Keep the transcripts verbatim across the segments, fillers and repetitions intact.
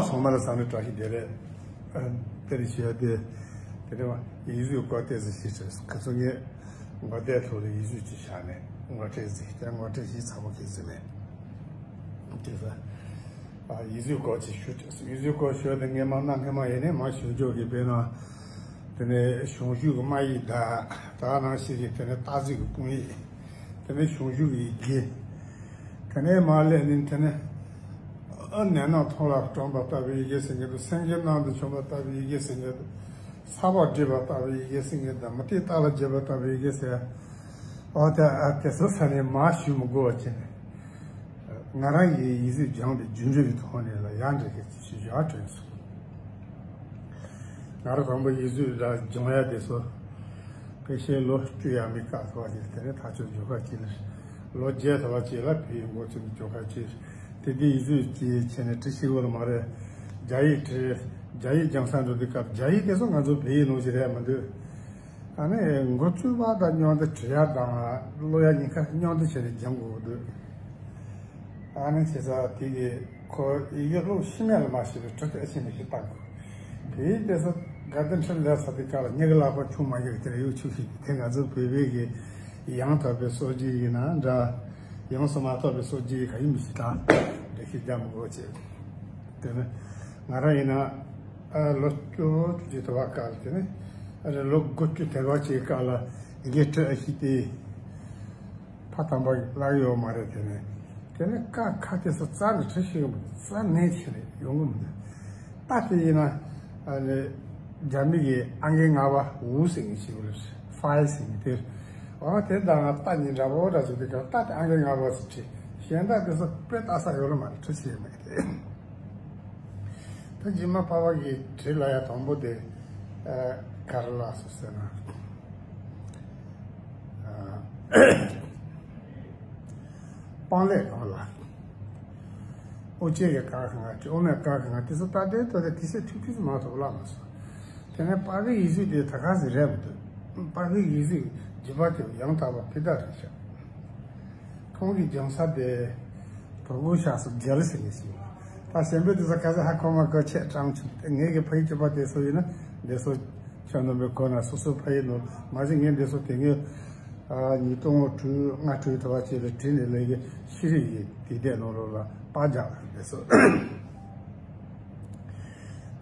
ཚང་མ་ལ་བསམ་བློ་བཀྲ་ཤིས་བདེ་ལེགས། ཨ། དེ་རིང་ཞུ་ཡ་དེ། དེ་རིང་བ་ཡིག་གཟུགས་སྐོར་ཏོག་ཙམ་ཞིག་བྱས། ཁ་སང་ངས་ངོ་དེབ་ཐོག་ལ་ཡིག་གཟུགས་ཅིག་བཞག་ནས་ངོ་སྤྲོད་ཅིག་དེ་ངོ་སྤྲོད་ཞིག་ཚགས་པར་ཁེལ་ཟིན་མེད། དེ་ས། ཨ། ཡིག་གཟུགས་སྐོར་ཅིག་ཞུ། ཡིག་གཟུགས་སྐོར་ཞུ་ཡ་དེ་ངས་མ་གནང་མཁན་མ་ཡིན་ནས་མ་ཞུ་འཇོག་གི། དཔེར་ན། དེ་ནས་གཞུང་ཞུགས་ཀྱི་དམར་ཡིག་དང་། ད་ག་ནང་བཞིན་གྱི་དེ་ནས་སྟག་གཟིག་གི་དཔང་ཡིག། དེ་ནས་གཞུང་ཞུགས་ཀྱི་ཡི་གེ། དེ་ནས་མར་སླེབས་ནས་དེ་ནས། ཨ། ནད་རྣམས་ཐོག་ལ་དྲངས་པ་ལྟ་བུའི་ཡི་གེ་ཟེར་མཁན་འདུག། སེང་གེ་གནམ་དུ་བྱོན་པ་ལྟ་བུའི་ཡི་གེ་ཟེར་མཁན་འདུག། ས་ཕག་བསྒྲིགས་པ་ལྟ་བུའི་ཡི་གེ་ཟེར་མཁན་འདུག། མུ་ཏིག་རྟ་ལ་བརྒྱབ་པ་ལྟ་བུའི་ཡི་གེ་ཟེར། ཨོ་དེ། ཨ། དེ་ཚོ་ས་ནས་མར་ཞུ་མི་དགོས་པ་བྱས་ནས། ང་རང་གིས་ཡིག་གཟུགས་སྦྱངས་ཏེ་རྒྱུན་འབྲས་ཀྱི་ཐོག་ནས་ལ་ཡང་འདྲ་གི་ཞུ་ཞུ་བ་དྲན་སོང་། ང་རང་དང་པོ་ཡིག་གཟུགས་ལ་སྦྱོང་ཡ་དེ་ཚོ། དཔེ་ཤེས་ལོ་བཅུ་ཡར་མའི་སྐབས་ཐོག་ཅིག། དེ་ནས་ཐག་ཆོད་རྒྱུ་ཁ་ཅིག་ལ། ལོ་བརྒྱད་ཐོག་ཅིག་ལ་བོད་ཡིག་འགོ་ཚུགས་རྒྱུ་ཁ་ཅིག། དེ་དུས་ཡིག་གཟུགས་ཀྱི་ཆེད་ནས་འབྲི་ཤེས་ཡོད་ལ་མ་རེད། རྒྱ་ཡིག་འབྲི། རྒྱ་ཡིག་སྦྱང་ས་འགྲོ་དུས་སྐབས་རྒྱ་ཡིག་དེ་ཚོ་ང་ཚོ་བོད་ཡིག་ནང་བཞིན་རེད་མི་འདུག། ཨ་ནི་འགོ་བཙུགས་པ་དང་མཉམ་དུ་བྲི་ཡ་དང་ཀློག་ཡ་གཉིས་ཀ་མཉམ་དུ་བྱས་ནས་སྦྱང་དགོས་འདུག། ཨ་ནི་བྱས་ཙང་དེ་གི་ཁོ་ཡི་གེ་ཀློག་ཤེས་མེད་ལ་མ་ཤེས་པའི་གྲུབ་དེ་ཨེ་ཤེས་མི་ཤེས་བཏང་དགོས། དེའི་དེ་ཚོ་དགའ་ལྡན་ཁྲི་ལ་ས་དེ་ག་ལ་ཉེ་གི་ལག་པ་ཆུང་མ་ཡིན་དེ་ལ་ཡོད་ཆུ་ཤེས་དེ་ང་ཚོ་བོད་པའི་གི་ཡང་དག་པའི་སྲོལ་རྒྱུན་ཡིན་ན་འདྲ། ཡོངས་སུ་མ་གཏོགས་པའི་སྲོལ་རྒྱུན་ག་ཡིན་མི་ཤེས་ད། འགྲེལ་བཤད་རྒྱག་མི་དགོས་བྱས། དེ་ནི་ང་རང་ཡིན་ན། ཨ། ལོ་བཅུ་དྲུག་ཅུ་དེ་བ་སྐབས་དེ་ནས། ཨ་རེ། ལོ་དགུ་བཅུ་དེ་བ་ཅིག་སྐབས་ལ་ཡི་གེ་འབྲི་ཨེ་ཤེས་ཏེ། ཕ་དམ་པ་གི་བཀླག་ཡོད་མ་རེད། དེ་ནས། དེ་ནས་ཀ་ཁ་དེ་ཚོ་རྩ་ནས་འབྲི་ཤེས་ཀྱི་མི་འདུག། རྩ་ནས་ཆེ་རེད་ཡོང་གི་མི་འདུག། ད་དེ་ཡིན་ན། ཨ་ནི་རྒྱ་མི་གི་ཨང་ཀི་ལྔ་པ་འུ་ཟེར་མཁན་ཞིག་ཡོད་རེད། ཕའི་ཟེར་མཁན་དེ། འོ་དེ་དང་ང་རྟ་གཉིས་འདྲ་པོ་འདྲ་བཟོས་དེ་ག་རྟ་དེ་ཨང་ཀི་ལྔ་པ་ཟེར་བྲིས། གཞན་དག་དེ་ཚོ་དཔེ་ལྟ་ས་ཡོད་ལ་མ་རེད། འབྲི་ཤེས་མེད་དེ། ད་རྗེས་མ་ཕ་བ་གིས་བྲིས་ལ་ཡ་དང་པོ་དེ། ཨ། ག་རེ་ལབ་སོང་ཟེར་ན། ཨ། སྤང་ལེབ་གང་ལ། ཨོ་ཅེ་གི་ཀ་ཁ་ང་ཅི། ཨོ་མའི་ཀ་ཁ་ང་། དེ་ཚོ་ད་ལྟའི་ཐོག་དེ་དེ་སེ་ཐུག་ཐུག་མ་ཐོག་ལ་མ་སོང་། དེ་ནས་པ་གི་ཡིག་གཟུགས་དེ་ད་ག་ཟིག་རེད་མི་འདུག། པ་གི་ཡིག་གཟུགས་བརྒྱུད་པ་དེ་ཡང་དག་པ་ཕི་ད་རེད་ཤག། ཁོང་གི་སྦྱོང་ས་དེ་དོ་དགོང་ཤག་སུ་རྒྱལ་ཟེར་ནས་ཤིང་། ད་གཞན་པའི་དེ་ཚོ་ག་ཚོད་ཧ་གོ་མ་གོ་ཆེ་དྲང་བྱུང་། ངེད་ཀྱི་ཕ་ཡི་སྤྱི་པ་དེ་ཚོ་ཡིན་ན་དེ་ཚོ་ཁྱོད་རྣམ་པའི་གོ་ན་སོ་སོའི་ཕ་ཡི་ནོར་མ་གཞི་ངས་དེ་ཚོ་དེ་ངས། ཨ། ཉིས་སྟོང་དྲུག་ལྔ་དྲུག་དེ་བ་ཅིག་ལ་བྲིས་ནས་ལས་ཀྱི་ཤེས་རིག་ཡི་དེ་དེ་ནང་ལོགས་ལ་པར་རྒྱག་དེ་ཚོ།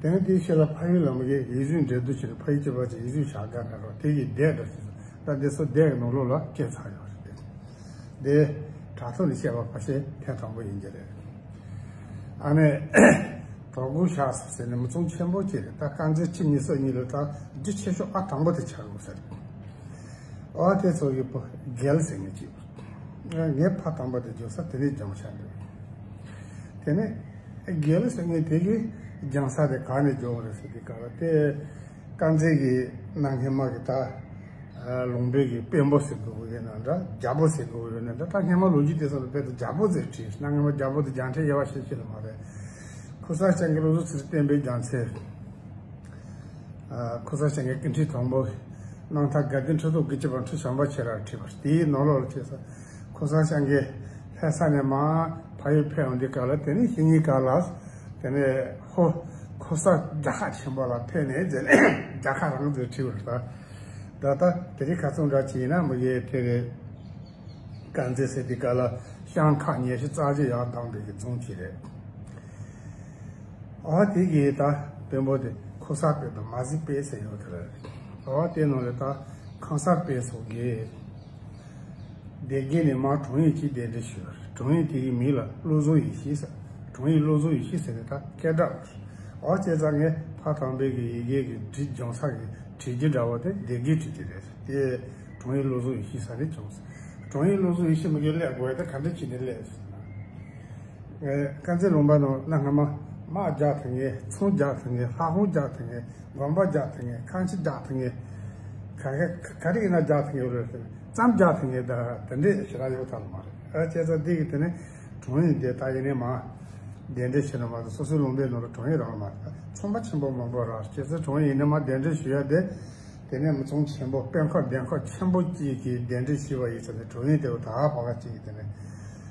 དེ་ནས་དེའི་ཕྱི་ལ་ཕ་ཡུལ་ལ་མི་དགེ་ཡིག་གཟུགས་འགྲན་བསྡུར་བྱས་ནས་ཕ་ཡུལ་གྱི་བར་གྱི་ཡིག་གཟུགས་བྱ་དགའ་འདྲ་རོགས་དེ་གི་སྡེ་འདྲ་ཞིག་ད་སྡེ་སོ་སྡེ་གི་ནང་ལོགས་ལ་སྐད་ཚར་ཡོད་རེད། དེ་དྲ་ཐོག་ནས་བཤད་པ་ཕལ་ཆེར་ཐེངས་དང་པོ་ཡིན་གྱི་རེད། ཨ་ནི་དོ་དགོང་ཤག་ཟེར་ནས་མི་ཚང་ཆེན་པོ་ཅིག་རེད། ད་དཀར་མཛེས་ཁྱི་གཉིས་སོ་གཉིས་ལ་ད་རྒྱུ་ཆེ་ཤོས་ཨ་དང་པོ་དེ་ཆགས་དགོས་ཟེར། ཨོ་དེ་ཚོ་གི་པོ་རྒྱལ་ཟེར་ནས་ཅིག། ངའི་ཕ་དམ་པ་དེ་འཇོག་ས་དེ་ནས་སྦྱོང་བྱ་འདུག། དེ་ནས་རྒྱལ་ཟེར་ངས་དེ་གི་སྦྱང་ས་དེ་ག་ནས་སྦྱོང་རེད་ཟེར་དུས་སྐབས་ལ་དེ་དཀར་མཛེས་ཀྱི་གནའ་སྔ་མ་གི་ད་ལུང་པའི་གི་དཔོན་པོ་ཟེར་དགོས་ཀྱི་ཡོད་ན་འདྲ། རྒྱལ་པོ་ཟེར་དགོས་ཀྱི་ཡོད་ན་འདྲ། ད་སྔ་མ་ལོ་རྒྱུས་དེ་ཚོ་ལ་དཔེ་དེ་རྒྱལ་པོ་ཟེར་བྲིས། གནའ་སྔ་མ་རྒྱལ་པོ་དེ་རྒྱལ་ཕྲན་དབྱེ་བ་ཕྱེ་ཕྱེ་ལ་མ་རེད། ཁུ་སར་སྤྱང་ཀི་བློ་བཟང་ཚེ་རིང་བསྟན་པའི་རྒྱལ་མཚན། ཨ། ཁུ་སར་སྤྱང་ཀི་སྐུ་ཕྲེང་དང་པོ། སྣང་མཐའ་དགའ་ལྡན་ཁྲི་ཐོག་དགེ་བཅུ་པ་ཁྲི་བྱམས་པ་ཁྱེད་རང་བྲིས་པ་དེའི་ནང་ལོགས་ལ་བྱས་ཙང་ཁུ་སར་སྤྱང་ཀི་ལྷ་ས་ནས་མར་ཕ་ཡུལ་ཕེབས་ཡོང་དུས་སྐབས་ལ་དེ་ནས་ཤིང་ཡིག་སྒང་ལ་དེ་ནས་ཧོ་ཁུ་སར་རྒྱལ་ཁ་ཆེན་པོ་ལ་ཕེབས་ནས་ཟེར་ནས་རྒྱལ་ཁ་རང་ཚོས་བྲིས་པ་རེད། ད་ད་ལྟ་དེ་རིང་ཁ་སང་འདྲ་ཅིག་ཡིན་ན་མི་ཡེ་དེ་རེད། དཀར་མཛེས་ཟེར་དུས་སྐབས་ལ་ཤང་ཁ་ཉི་ཤུ་རྩ་བཞི་ཡར་ལྡང་བའི་གི་རྫོང་ཅིག་རེད། ཨོ་དེ་གི་ད་དཔོན་པོ་དེ་ཁོ་སར་དཔལ་དང་མ་གཞི་དཔལ་ཟེར་ཡོད་དེ་རེད། ཨོ་དེ་ནང་ལ་ད་ཁང་གསར་དཔལ་སོགས་ཀྱིས་སྡེ་དགེ་ནས་མར་དྲུང་ཡིག་ཅིག་གདན་འདྲེན་ཞུས་པ་རེད། དྲུང་ཡིག་དེ་གི་མིང་ལ་བློ་བཟང་ཡེ་ཤེས་ཟེར། དྲུང་ཡིག་བློ་བཟང་ཡེ་ཤེས་ཟེར་ནས་ད་སྐད་གྲགས་ཡོད་རེད། ཨོ་བྱས་ཙང་ངས་ཕ་དམ་པའི་གི་ཡི་གེ་གི་བྲིས་སྦྱོང་ས་གི་བྲིས་རྒྱུ་འདྲ་བོ་དེ་སྡེ་དགེ་བྲིས་དེ་རེད། དེ་དྲུང་ཡིག་བློ་བཟང་ཡེ་ཤེས་ས་ནས་བྱུང་སོང་། དྲུང་ཡིག་བློ་བཟང་ཡེ་ཤེས་མི་གི་སླེབས་དགོས་ཡ་དེ་ག་འདྲ་བྱས་ནས་སླེབས་སོང་ན། ཨེ། དཀར་མཛེས་ལུང་པ་ནང་གནའ་སྔ་མ་དམག་རྒྱག་ཐུབ་མཁན། ཚོང་རྒྱག་ཐུབ་མཁན། ལྷ་ཁང་རྒྱག་ཐུབ་མཁན། དགོན་པ་རྒྱག་ཐུབ་མཁན། ཁང་ཁྱི་རྒྱག་ཐུབ་མཁན། ག་ག་ག་རེ་ཡིན་ན་རྒྱག་ཐུབ་མཁན་རེད་ཟེར། ཙམ་རྒྱག་ཐུབ་མཁན་ད་དེ་འདྲས་ཞེ་དྲག་ཡོད་ཐབས་མ་རེད། ཨ། བྱས་ཙང་འདི་གི་དེ་ནས་དྲུང་ཡིག་དེ་ད་ཡིན་ནའི་མ་གདན་འདྲེན་བྱས་ན་མ་གཏོགས་སོ་སོའི་ལུང་པའི་ནང་ལ་དྲུང་ཡིག་རག་མ་རེད། ཚོང་པ་ཆེན་པོ་མང་པོ་རག། བྱས་ཙང་དྲུང་ཡིག་ཡིན་ནའི་མ་གདན་འདྲེན་ཞུ་ཡ་དེ། དེ་ནས་མི་ཚང་ཆེན་པོ་དཔོན་ཁག་གདན་ཁག་ཆེན་པོ་གཅིག་གིས་གདན་འདྲེན་ཞུས་པ་ཡིན་ཙང་ནས་དྲུང་ཡིག་དེ་བ་ད་ཕ་ག་གཅིག་གིས་དེ་ནས་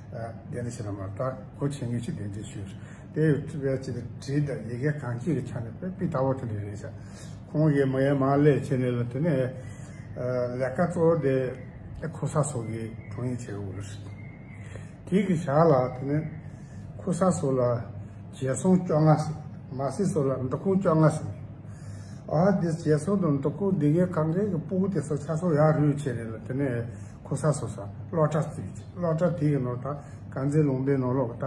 གདན་འདྲེན་བྱས་ན་མ་གཏོགས་གོ་ཆེ་ངེས་ཤིག་གདན་འདྲེན་ཞུས། དེ་ཡོད་ཚུལ་བས་ཅི་སྟེ་བྲིས་དང་ཡི་གེ་གང་ཅིའི་ཆ་ནས་དཔེ་སྤུས་དག་པོ་དེ་འདྲ་རེད་ཤག་ཁོང་གིས་མ་ཡལ་མ་ལས་བྱས་ནས་ལ་དེ་ནས་ལས་ཀ་གཙོ་བོ་དེ་ཁོ་ས་སོ་གི་དྲུང་ཡིག་བྱེད་དགོས་ལ། དེའི་གི་ཞག་ལ་དེ་ནས་ཁོ་ས་སོ་ལ་བྱེ་སྲུང་བཅོ་ལྔ་ཟེར། མ་སི་སོ་ལ་འདུ་ཁུང་བཅོ་ལྔ་ཟེར། ཨ་དེ་བྱེ་སྲུང་དང་འདུ་ཁུང་འདི་གའི་གང་གའི་གི་སྤུ་གུ་དེ་ཚོ་ཆ་ཚང་ཡར་རུབ་བྱས་ནས་ལ་དེ་ནས་ཁོ་ས་སོ་ས་སློབ་གྲྭ་བཙུགས་ཀྱི། སློབ་གྲྭ་དེའི་གི་ནང་ད་དཀར་མཛེས་ལུང་པའི་ནང་ལོགས་ད་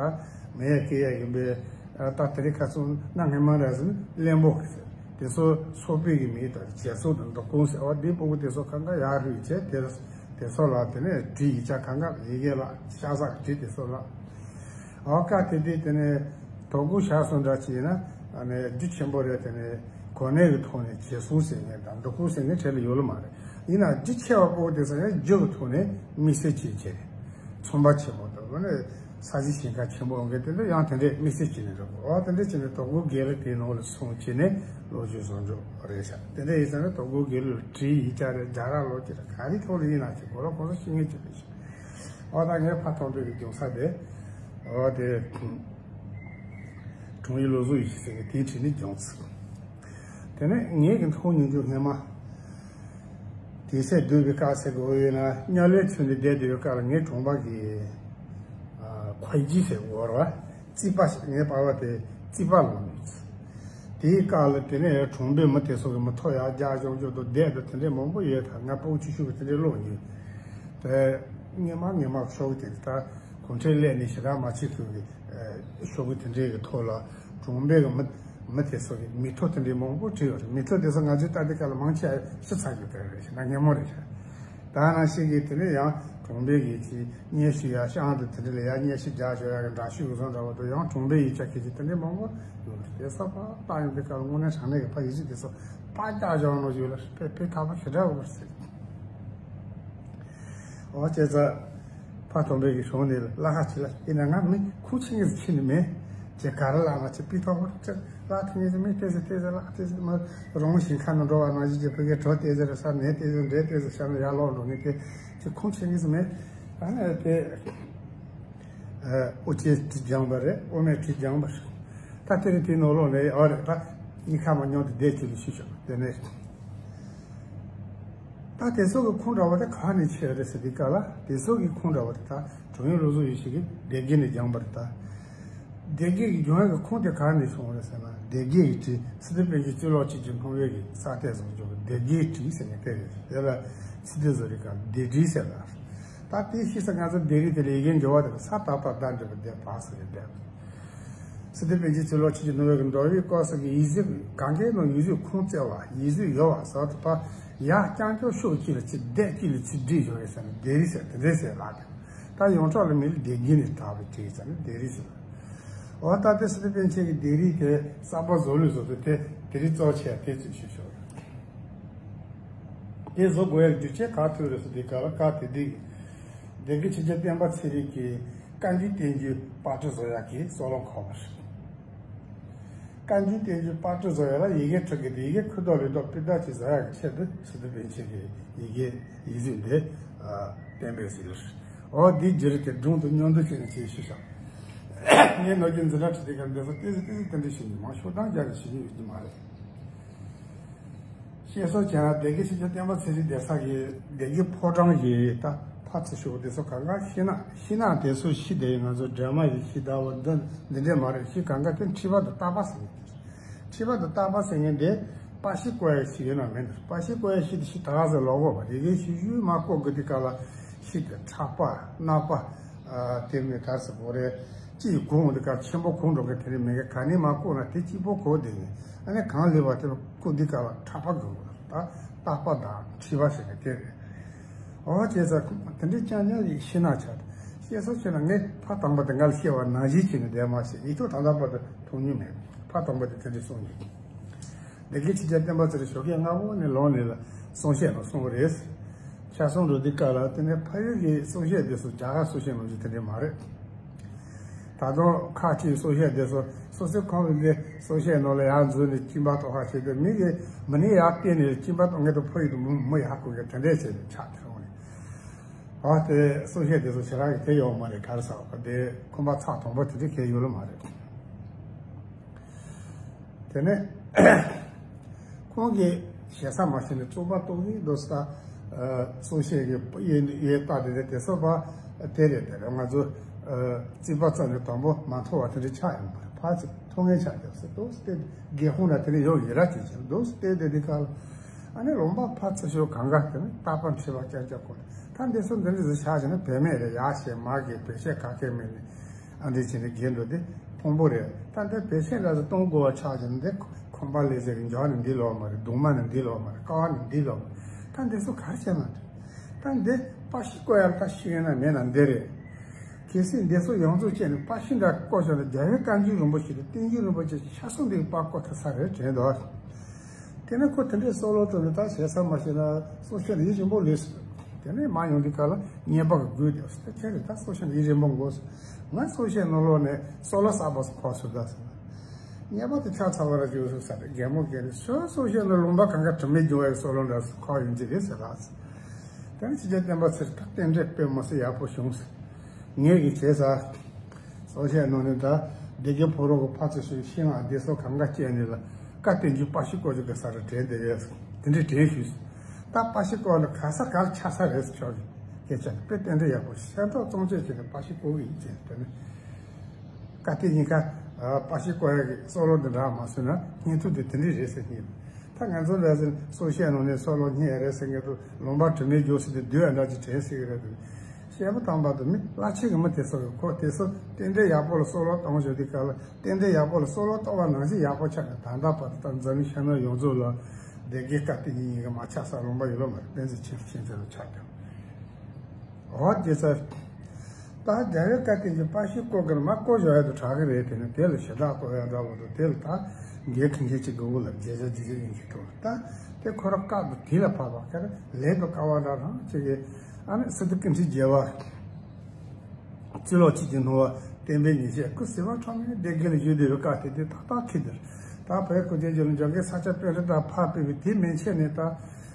མེ་ཡ་ཀེ་ཡ་ཡིན་པའི་ད་དེ་རིང་ཁ་སང་གནའ་སྔ་མ་ར་ཟིན་གླེན་པོ་གི་ཟེར། དེ་ཚོ་ཚོགས་པའི་གི་མིང་དང་བྱེ་སྲུང་དང་འདུ་ཁུང་ཟེར། ཨོ་དེའི་སྤུ་གུ་དེ་ཚོ་གང་ག་ཡར་རུབ་བྱས་དེ་དེ་ཚོ་ལ་དེ་ནས་བྲིས། ཡིག་ཆ་གང་ག་ཡི་གེ་ལ་ཤ་ཟ་བྲིས་དེ་ཚོ་ལ། ཨོ་ཀ་དེ་དེ་དེ་ནས་དོ་དགོང་ཞག་སོང་འདྲ་ཅིག་ཡིན་ན་ཨ་ནི་རྒྱུ་ཆེན་པོ་རེད། དེ་ནས་གོ་གནས་ཀྱི་ཐོག་ནས་བྱེ་སྲུང་ཟེར་མཁན་དང་འདུ་ཁུང་ཟེར་མཁན་གྲས་ལ་ཡོད་ལ་མ་རེད། ཡིན་ན་རྒྱུ་ཆེ་བ་པོ་དེ་ཚོ་ཡང་རྒྱུ་གི་ཐོག་ནས་དམིགས་བསལ་བྱེད་ཀྱི་རེད། ཚོང་པ་ཆེན་པོ་དང་ཨ་ནི་ས་གཞི་ཞིང་ཁ་ཆེན་པོ་འོང་མཁན་དེ་ཚོ་ཡང་དེ་འདྲས་དམིགས་བསལ་བྱས་ནས་རེད། ཨོ་དེ་འདྲས་བྱས་ནས་དོ་དགོང་དགེ་ལུགས་དེའི་ནང་ལ་སོང་བྱས་ནས་ལོ་རྒྱུས་བཟོ་འཇོག་རེད་ཤག་དེ་འདྲས་ཡིན་ཙང་ནས་དོ་དགོང་དགེ་ལུགས་ལ་བྲིས། ཡིག་ཆ་རེད། རྒྱ་གར་ལོ་ཅི་རེད། ག་རེ་ཐོག་ལ་ཡིན་ན་ཅིག་གོ་ལ་གོང་ས་ཤེས་མཁན་ཅིག་རེད་ཤག་ཨོ་ད་ངས་ཕ་ཐོག་པའི་གི་སྦྱོང་ས་དེ་ཨོ་དེ་དྲུང་ཡིག་བློ་བཟང་ཡེ་ཤེས་ཟེར་གི་དེའི་འཕྲིན་ནས་སྦྱངས་ཚུལ། དེ་ནས་ངེད་ཀྱི་མཐོང་མྱོང་རྒྱུ་སྔས་མ་དེ་ཚེ་སྡོད་པའི་སྐབས་ཟེར་གི་འོ་ཡོད་ན་དམྱལ་བའི་ཚུལ་འདི་བསྡད་སྡོད་པའི་སྐབས་ལ་ངའི་གྲོང་པ་གི་ཁོའི་ཇི་ཟེར་གི་འོ་ར་བ་རྩིས་པ་ཞིག་ངའི་པ་ཕ་དེ་རྩིས་པ་ལོངས་མྱོང་ཚུལ། དེའི་སྐབས་ལ་དེ་ནས་གྲོང་པའི་མི་དེ་ཚོ་གི་མི་ཐོག་ཡར་རྒྱག་ཞོག་ཞོག་ཏུ་བསྡད་དུ་དེ་འདྲའི་མང་པོ་ཡོད། ད་ང་ཕྲུ་གུ་ཆུང་ཆུང་གི་དེ་འདྲའི་ཀློག་མྱོང་། དེ་སྔས་མ་སྔས་མ་ཤོག་དེ་ད་གུང་ཁྲན་སླེབས་ནས་ཞེ་དྲག་མ་བྱེད་ཀྱི་ཤོག་གུ་དེ་འདྲའི་གི་ཐོག་ལ་གྲོང་པའི་གི་མི་མི་དེ་ཚོ་གི་མིང་ཐོ་དེ་འདྲའི་མང་པོ་བྲིས་ཡོད་རེད། མིང་ཐོ་དེ་ཚོ་ང་ཚོས་ལྟ་དུས་སྐབས་ལ་མང་ཆེ་བ་ཤི་ཚར་ཡོད་རེད། ཞེ་ན་སྔས་མོ་རེད་ཤག་ད་ནང་བཞིན་གི་དེ་ནས་ཡང་གྲོང་པའི་གི་ཅིག་སྙན་ཞུ་ཡ་ཤང་དུ་དེ་འདྲ་ལ་ཡ་སྙན་ཞུ་རྒྱག་ཞོར་ཡ་གི་འདྲ་ཞུ་གི་བཟོ་འདྲ་བ་དུ་ཡང་གྲོང་པའི་ཡིག་ཆ་སྐད་ཆ་དེ་འདྲའི་མང་པོ་ཡོད་རེད། དེ་ཚོ་ཕར་བཏང་ཡོང་དུས་སྐབས་ལ་དངོས་གནས་དྲང་གནས་ཀྱི་ཕ་ཡིག་གཟུགས་དེ་ཚོ་ཕར་རྒྱག་ཞོར་ནོ་ཞིག་ལ་དཔེ་དཔེ་ཐག་པ་ཞེ་དྲག་འོར་ཟེར། ཨོ་ཅེ་ཙ། ཕ་དོམ་པའི་གི་གཞུང་ནས་ལ་ཁ་ཅིག་ལ་ཡིན་ན་ང་མི་ཁུངས་ཆེན་གྱི་ཁྱི་ནི་མེད། ཅེ་ག་ར་ལ་ང་ཅི་པི་ཐོག་པར་ཅེ་ལ་ཐི་ངེ་ཟི་མི་ཏེ་ཟི་ཏེ་ཟི་ལ་ཏེ་ཟི་མ་རོང་ཞིང་ཁ་ནང་འགྲོ་བ་ནང་བཞིན་གྱི་ཕ་གི་གྲོ་ཏེ་ཟི་རེ་ས་ནས་ཏེ་ཟི་འདྲེ་ཏེ་ཟི་ཤ་ནི་ཡར་ལོག་འགྲོ་ངེས་ཏེ་ཅི་ཁུངས་ཆེན་གྱི་ཟི་མེད། ཨ་ནི་དེ་ཨོ་ཅེ་དྲི་སྦྱངས་པ་རེད། ཨོ་མས་དྲི་སྦྱངས་པ་རེད། ད་དེ་རིང་དེ་ནང་ལོག་ནས་ཨོ་རེད། ད་གཉིས་ཁ་མ་མྱོང་དེ་བསྡད་ཅིག་ལ་ཤི་ཆོག་དེ་ནས། ད་དེ་ཚོ་གི་ཁུངས་འདྲ་བ་དེ་ག་ནས་ཆད་རེད་ཟེར་དུས་སྐབས་ལ་དེ་ཚོ་གི་ཁུངས་འདྲ་བ་དེ་ད་དྲུང་ཡིག་བློ་བཟང་ཡེ་ཤེས་ཀྱིས་སྡེ་དགེ་ནས་སྦྱངས་པ་རེད། ད་སྡེ་དགེ་གི་སྦྱོང་ཡག་གི་ཁུངས་དེ་ག་ནས་བྱུང་བ་རེད་ཟེར་ན། སྡེ་དགེ་གི་བྲིས་སི་ཏུ་པཎ་ཆེན་གཙུག་ལག་ཆོས་ཀྱི་སྣང་བའི་གི་ས་གཏེར་བཟུང་ཆོག་གི་སྡེ་དགེ་བྲིས་ཟེར་ནས་སྐད་རེད། དེ་ལ་ཚིག་སྡུད་བཟོ་རིགས་ག་སྡེ་བྲིས་ཟེར་ལ། ད་དེ་ཤེས་ས་ང་ཚོ་སྡེ་རིས་དེ་ལ་ཡི་གེ་འབྱོར་བ་དེ་ལ་ས་ད་པ་ད་འདྲ་བ་སྡེ་བ་ཟེར་ཡོད་པས། སི་ཏུ་པཎ་ཆེན་གཙུག་ལག་ཆོས་ཀྱི་སྣང་བའི་གི་མདོ་དབུས་སྐོར་ས་གི་ཡིག་གཟུགས་གང་གའི་ནང་ཡིག་གཟུགས་ཁུངས་བཙལ་བ་ཡིག་གཟུགས་ཡོད་བ་ཟེར་དུ་ཕ་ཡར་རྐྱང་རྐྱང་ཤོག་གཅིག་ལ་ཚིག་སྡེ་གཅིག་ལ་ཚིག་བྲིས་ཡོད་རེད་ཟེར་ནས་སྡེ་རིས་ཟེར་དེ་འདྲས་ཟེར་ལགས། ད་ཡོངས་གྲགས་ལ་མི་ལ་སྡེ་དགེ་ནས་དར་བའི་བྲིས་ཟེར་ནས་སྡེ་རིས་ཟེར། འོ་ད་ལྟ་སི་ཏུ་པཎ་ཆེན་གྱི་སྡེ་རིས་དེ་གསར་པ་བཟོ་ལུགས་བཟོ་དུས་དེ་སྡེ་རིས་གཙོ་ཆེ་དེ་ཚོས་ཞུ་ཆོག་རེད། དེ་བཟོ་དགོས་ཡག་རྒྱུ་རྐྱེན་ག་ཐུག་རེད་ཟེར་དུས་སྐབས་ལ་སྐབས་དེ་དུས་སྡེ་དགེ་ཆོས་རྒྱལ་བསྟན་པ་ཚེ་རིང་གིས་བཀའ་འགྱུར་བསྟན་འགྱུར་པར་སྐྲུན་བཟོ་ཡག་གི་སྲོག་ལམ་ཁོག་པ་རེད། བཀའ་འགྱུར་བསྟན་འགྱུར་པར་སྐྲུན་བཟོ་ཡག་ལ་ཡི་གེ་འབྲི་གི་འདུག་ཡི་གེ་ཁུ་ཐོག་ལུས་ཐོག་སྤུས་དག་ཅིག་བཟོ་ཡག་གི་ཆེད་དུ་སི་ཏུ་པཎ་ཆེན་གྱིས་ཡི་གེ་ཡིག་གཟུགས་འདི་གཏན་འབེབས་ཟིན་ཡོད་རེད། འོ་འདིའི་རྒྱུ་རེད། དེ་སྒྲུང་དང་མཉམ་དུ་བྱས་ནས་ཅིག་ཞུས་ཤག་ངས་ནོར་གྱི་འཛིན་གྲྭ་ཁྲིད་དེ་གར་འདི་ཚོ་ཏོག་ཙམ་ཏོག་ཙམ་དེ་འདྲ་ཞིག་མ་ཤོག་གྲངས་རྒྱག་ནས་ཞུ་རྒྱུ་ཡོད་ཀྱི་མ་རེད། བཤད་སྲོལ་བྱས་ན་སྡེ་དགེ་ཆོས་རྒྱལ་བསྟན་པ་ཚེ་རིང་བསྡད་ས་གི་སྡེ་དགེ་ཕོ་བྲང་གི་ད་ཕར་ཚུར་ཞོག་དེ་ཚོ་གང་ག་ཤི་ན་ཤི་ན་དེ་ཚོ་ཤི་དེ་ང་ཚོ་སྒྲོལ་མ་ཡི་ཤི་ཟླ་བ་འདི་འདི་འདྲས་མ་རེད། ཤི་གང་ག་དེ་འཁྲིད་པ་དང་བརྟག་པ་ཟེར་མཁན་དེ་རེད། འཁྲིད་པ་དང་བརྟག་པ་ཟེར་མཁན་དེ་པར་ཤི་བརྐོ་ཡ་ཞིག་ཡོད་ན་མེད་ན། པར་ཤི་བརྐོ་ཡ་ཤི་དེ་ཤི་ད་ག་ཟེར་ལོག་གོ་བ་རེ་རེ་ཤི་ཤུལ་མ་བརྐོ་དགོས་དུས་སྐབས་ལ་ཤི་དེ་ཁྲག་པ་རྣག་པ་དེ་མིན་ག་ཟེར་གོ་རེད། ཅི་ཡི་གོང་འདི་ག་ཆེན་པོ་གོང་འགྲོ་གི་དེ་རིང་མེད་གི་ག་ནས་མ་བརྐོས་ན་དེ་གཅིག་པོ་གོ་བསྡད་ནས་ཨ་ནི་གང་ལེབ་པ་དེ་ལ་བརྐོས་འདི་ག་ལ་ཁྲག་པ་གི་འོ་ད་བརྟག་པ་དང་འཁྲིད་པ་ཟེར་གི་དེ་རེད། འོ་བྱས་ཙང་དེ་འདྲའི་རྐྱང་རྐྱང་ཡིན་ཤི་ན་ཆ་བཤད་སྲོལ་བྱས་ན་ངས་ཕ་དང་པོ་དེ་ང་ལ་བཤད་པ་ནང་བཞིན་བྱས་ནས་བསྡད་མ་ཤེས། ཡིག་ཐོག་ད་ལྟ་བར་དུ་མཐོང་མྱོང་མེད། ཕ་དང་པོ་དེ་དེ་འདྲའི་གསུངས་ཡོད། སྡེ་དགེ་ཆོས་རྒྱལ་བསྟན་པ་ཚེ་རིང་ཞོགས་ཀས་སྔ་པོ་ནས་ལངས་ནས་ལ་གསུང་བཤད་ནང་གསུངས་པ་རེད། ཆ་ཚང་འགྲོ་དུས་སྐབས་ལ་དེ་ནས་ཕ་ཡུལ་གྱི་གསུང་བཤད་དེ་ཚོ་རྒྱ་གར་གསུང་བཤད་ནང་བཞིན་དེ་འདྲས་མ་རེད། ད་དུང་ཁག་ཅིག་གསུང་བཤད་དེ་ཚོ་སོ་སོའི་ཁོང་གི་གསུང་བཤད་ནང་ལ་ཡར་འཛུལ་ནས་གཅིན་པ་གཏོང་ཁ་བྱེད་དུས་མི་གི་མི་ནི་ཡར་བལྟས་ནས་གཅིན་པ་གཏོང་མཁན་དང་ཕ་ཡུལ་དུ་མི་མི་ཡར་ཁུར་མཁན་དེ་འདྲས་བྱས་ནས་ཆགས་ཐལ་བ་རེད། ཨ་དེ་གསུང་བཤད་དེ་ཚོ་ཞེ་དྲག་གི་དེ་ཡོད་མ་རེད། ག་རེ་ཟེར་བ་དེ་ཁོམ་པ་ཚགས་དུམ་བུ་དེ་འདྲས་གས་ཡོད་ལ་མ་རེད། དེ་ནས་ཁོང་གིས་ཞེ་ས་མ་ཤེས་ནས་བཙོག་པ་བཏོག་གི་འདུག་ཟེར། ད་གསུང་བཤད་ཀྱི་ཡེ་ཡེ་ལྟ་དེ་རེད། དེ་སོགས་པ་དེ་རེད། དེ་རེད། ང་ཚོ་རྩིས་པ་རྩ་ནས་དང་པོ་མ་མཐོང་བ་དེ་འདྲ་ཆགས་ཡོང་པ་རེད། ཕར་ཚུར་མཐོང་ངེས་ཆགས་ཀྱང་ཟེར་འདུག་ཟེར། དེ་སྒེའུ་ཁུང་ན་དེ་འདྲ་ཡོད་ཡིན་ར་ཅིག་བྱས་འདུག་ཟེར། དེ་དེ་འདི་ག་ལ་ཨ་ནི་ལུང་པ་ཕར་ཚུར་ཤོག་གང་ག་དེ་ནི་རྟག་པར་འཁྲིད་པ་རྐྱང་རྐྱང་ཁོ་ད་འདི་ཚོ་འདི་འདྲ་ཟེར་ཆགས་བྱས་ན་བུད་མེད་རེད། ཡག་ཤེས་མ་གི་བེད་སྤྱད་ག་གེ་མེད་ནི། ཨ་འདི་བྱས་ནས་རྒྱན་འགྲོ་དེ་ཕུང་པོ་རེད། ད་འདི་བེད་སྤྱད་འདྲ་ཟེར་གཏོང་དགོས་པ་ཆགས་བྱས་ན། འདི་ཁང་པ་ལས་ཟེར་གི་འཇོག་ནི་འདི་ལོག་མ་རེད། གདུང་མ་ནི་འདི་ལོག་མ་རེད། ཀ་བ་ནི་འདི་ལོག་མ་རེད། ད་འདི་ཚོ་ག་རེ་བྱས་ན་འདྲ། ད་འདི་པར་ཤིང་བརྐོ་ཡག་ལ་ད་ཤེས་ཡོན་ན་མེད་ན་འདི་རེད། གལ་སྲིད་འདི་ཚོ་ཡོངས་རྫོགས་བྱས་ནས་པར་ཤིང་འདྲ་བརྐོ་བྱས་ན་རྒྱལ་བའི་བཀའ་འགྱུར་རིན་པོ་ཆེ་དང་བསྟན་འགྱུར་རིན་པོ་ཆེ་ཆ་ཚང་འདི་པར་བརྐོ་ཐུབ་ས་རེད་དྲན་འདུག་དེ་ནས་ཁོ་དེ་འདྲའི་སྲོག་ལོ་ཐོབ་ནས་ད་ཞེ་ས་མ་ཤེས་ན་སྲོག་ཤིང་ཡིད་རིན་པོ་ལོས་ཟེར། དེ་ནས་མ་ཡོང་དུས་ག་ལ་ཉེས་པ་གི་དགོས་དེ་ཟེར། ད་ཁྱེད་རེད། ད་སྲོག་ཤིང་ཡིད་རིན་པོ་དགོས་ཟེར། ང་སྲོག་ཤིང་ནང་ལོགས་ནས་སྲོག་ལོ་གསར་པ་ཟེར་ཁོ་ཟེར་ད་ཟེར། ཉེས་པ་དེ་ཆ་ཚང་བ་ར་བཅོས་སུ་ཟེར། རྒན་མོ་རྒན་རེད། སྲོག་སྲོག་ཤིང་ནི་ལུང་པ་གང་ག་དྲི་མེད་རྒྱུ་བའི་སྲོག་ལོ་འདྲ་ཟེར་ཁོ་ཡིན་གྱི་རེད་ཟེར་ལ་ཟེར། དེ་ནས་ཕྱི་རྒྱལ་བསྟན་པ་ཚེ་རིང་ད་རྟེན་འབྲེལ་དཔེ་མི་སྲིད་ཡག་པོ་བྱུང་ཟེར། ངས་གི་བྱས་ས། སྲོག་ཤིང་ནང་ནས་ད་སྡེ་དགེ་ཕོ་རོག་གི་ཕར་ཚུར་ཞིག་ཤིང་ཨ་སྡེ་སྲོག་གང་ག་སྐྱེས་ནས་ལ་བཀའ་བསྟན་རྒྱུ་པར་ཤིང་བརྐོ་རྒྱུ་གི་ས་ར་དྲན་དེ་རེད། དེ་འདྲའི་དྲན་ཞུས། ད་པར་ཤིང་བརྐོ་ན་ག་ས་ག་ལ་ཆགས་ས་རེད་ཟེར། ཆོག་གི་སྐད་ཆ་དཔེ་རྟེན་འབྲེལ་ཡག་པོ་ཤ་ཐོག་བཙོང་བྱེད་བྱས་ནས་པར་ཤིང་བརྐོ་གི་ཡིན་ཟེར། དེ་ནས་བཀའ་བསྟན་གཉིས་ཀ་པར་ཤིང་བརྐོ་ཡག་གི་སྲོག་ལོ་འདི་འདྲ་མ་སོན་ན་བརྙན་ཐུང་དེ་དེ་འདྲའི་རེད་ཟེར་གྱི་ཡིན། ད་ང་ཚོ་ལ་ཟེར་སྲོག་ཤིང་ནང་ནས་སྲོག་ལོ་རྙེད་རེད་ཟེར་མཁན་དུ་ལུང་པ་དྲི་མེད་རྒྱུ་ཟེར་དེ་བསྡུས་ཨ་འདྲ་ཅིག་དྲན་སྲིད་ཀྱི་རེད་འདུག་བཤད་པ་དང་པ་དུ་མི་བླ་ཆེ་གི་མི་དེ་ཚོ་གི་ཁོ་དེ་ཚོ་རྟེན་འབྲེལ་ཡག་པོ་ལ་སྲོག་ལོ་གཏོང་བཞིན་དུས་ག་ལ་རྟེན་འབྲེལ་ཡག་པོ་ལ་སྲོག་ལོ་གཏོང་བ་ནང་བཞིན་ཡག་པོ་ཆགས་ནས་ད་ལྟ་བར་དུ་ད་འཛམ་གླིང་ཤར་ནུབ་ཡོངས་རྫོགས་ལ་སྡེ་དགེ་བཀའ་བསྟན་གཉིས་ཀྱི་མ་ཆགས་ས་ལུང་པ་ཡོད་ལོ་མ་རེད། བསྟན་འཛིན་ཆེན་ཆེན་ཆེན་ལ་ཆགས་ཀྱང་། འོ་དེ་ཚོ། ད་རྒྱལ་བའི་བཀའ་བསྟན་གྱི་པར་ཤིང་བརྐོ་གི་ན་མ་བརྐོ་བཞག་ཡ་དུ་དྲག་གི་རེད། དེ་ནི་དེ་ལ་ཞེ་དྲག་བརྐོ་ཡ་འདྲ་བོ་དུ་དེ་ལ་ད་འགན་ཁུར་མཁན་ཅིག་དགོས་གོ་ལ་རྒྱལ་ས་ཇི་ཞིག་ཡིན་གྱི་འདུག་ད་དེ་ཁོ་ར་བཀའ་དུ་དེ་ལ་ཕབ་པ་ཁར་ལས་དུ་དཀའ་བ་འདྲ་རང་ཅིག་གི་ཨ་ནི་སི་ཏུ་ཀུན་ཁྲིག་རྒྱལ་བ་གཙུག་ལག་ཆོས་ཀྱི་སྣང་བ་བསྟན་པའི་ཉིན་བྱེད་སྐུ་ཟེར་བ་ཁྲོམ་ནས་སྡེ་དགེ་ལ་བཞུགས་བསྡད་པའི་བཀའ་དེ་དེ་ཏག་ཏག་ཁྱི་དེར་ད་བོད་ཁུ་རྒྱལ་རྒྱུ་ལ་འཇོག་མཁན་ས་སྐྱ་པཎྜི་ཏ་ཕར་ཕེབས་པའི་དེ་མན་ཆད་ནས་ད་